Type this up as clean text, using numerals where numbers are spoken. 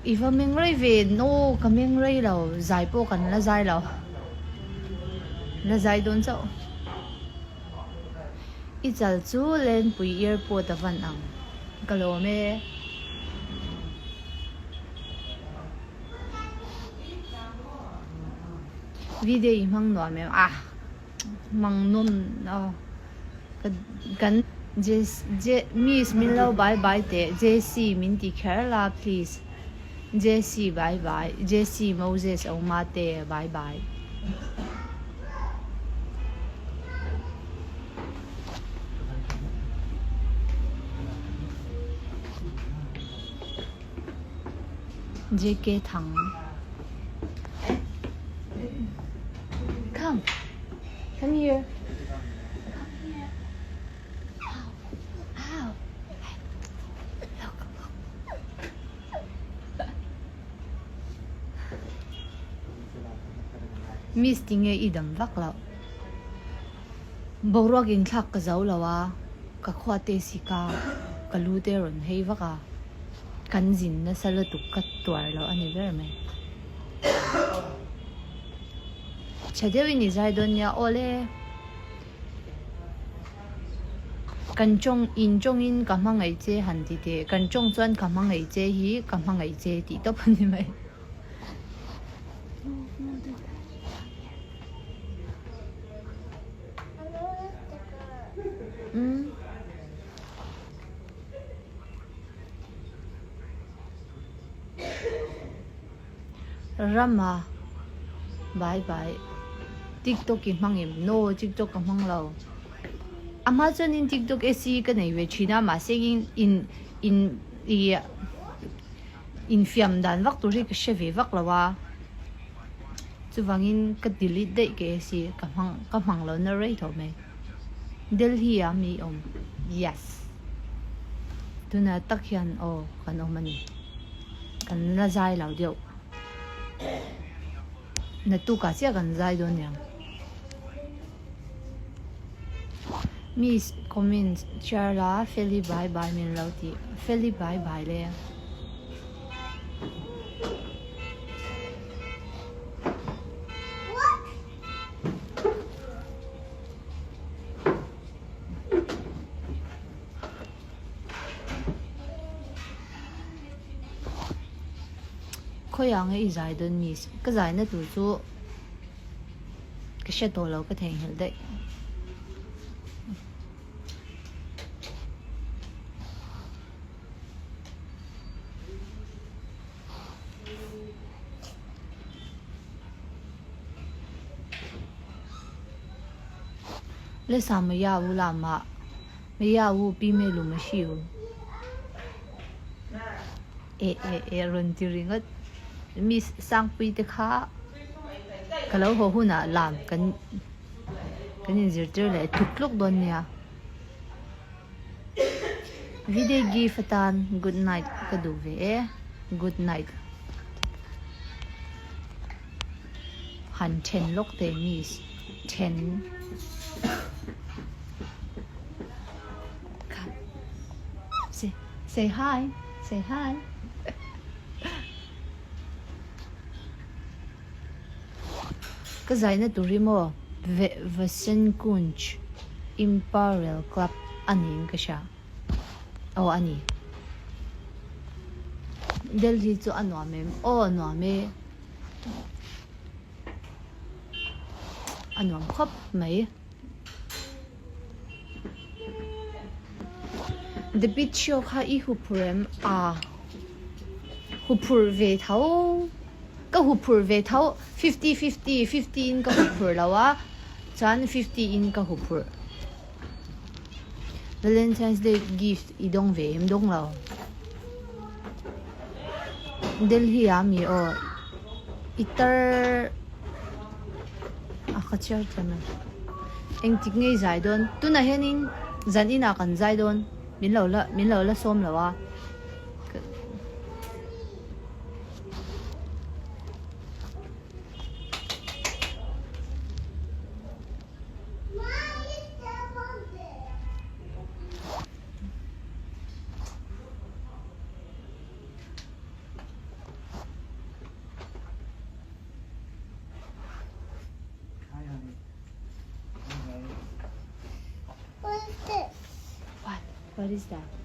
I va meng rei ve no ka meng rei lo zai pawh kan la zai lo la zai dawn chauh i chal chu Lenpui airport a van ang ka lawm e. Video i hmang nuam em ah hmang nawm aw ka kan Miss min lo bye bye teh Jessy min ti kher la please Jessy bye bye Jessy Moses Oma te bye bye. JK Thang Come Come here Come here Ow Ow Look look Miss tinge i dam vak loh Boruak inthlak ka zo lo a ka khua te si ka ka lu te rawn hei vak a. Kan zin nasa lutuk ka tuar loh a ni ber mai. Tha deuhin i zai dawn nia aw le. Kan tawng in tawngin ka hmangaih che han ti teh. Kan tawng chuan ka hmangaih che hi ka hmangaih che tih tawp a ni mai. Umm. Rama Bye bye TikTok i hmang em? No TikTok ka hmang lo. A hma chuanin TikTok AC ka nei ve thin a mahse in in in i infiam dan vak tur hi ka hre ve vak lo a chuvangin ka delete daih ka AC ka hmang ka hmang lo na rei tawh mai. Delhi ah mi awm yes tunah tak hian aw kan awm a ni kan la zai lo deuh naktukah chiah kan zai dawn niang miss comment chhiar la feli bye bye min lo tih feli bye bye le. Khawiah nge i zai dawn miss? Ka zaina tur chu ka hre tawh lo ka theihnghilh daih. Le sa ma ya wu la ma ma ya wu pi me lu ma shi wu e e e rawn ti ringawt mi sangpui te kha ka lo haw hunah lam kan kan inzirtir leh tluk tluk dawn nia. Video gift atan good night ka duh ve e good night han then lawk teh miss then say say hi say hi Ka zaina tur hi maw Vasenkunj Imperial Club a niin ka hria. Aw a ni. Delhi chu a nuam em? Aw a nuam e. A nuam khawp mai. The Beach Show kha i huphur em? A huphur ve tho. Ka huphur ve tho. 50 50 50 in ka huphur lo a chuan 50 in ka huphur. Valentine's Day gift i dawng ve em? Dawng lo. Delhi ah mi aw i tar a ka chhiar thiam lo. Engtik nge i zai dawn? Tunah hianin zan inah kan zai dawn. Min lo la min lo la sawm lo a. What is that?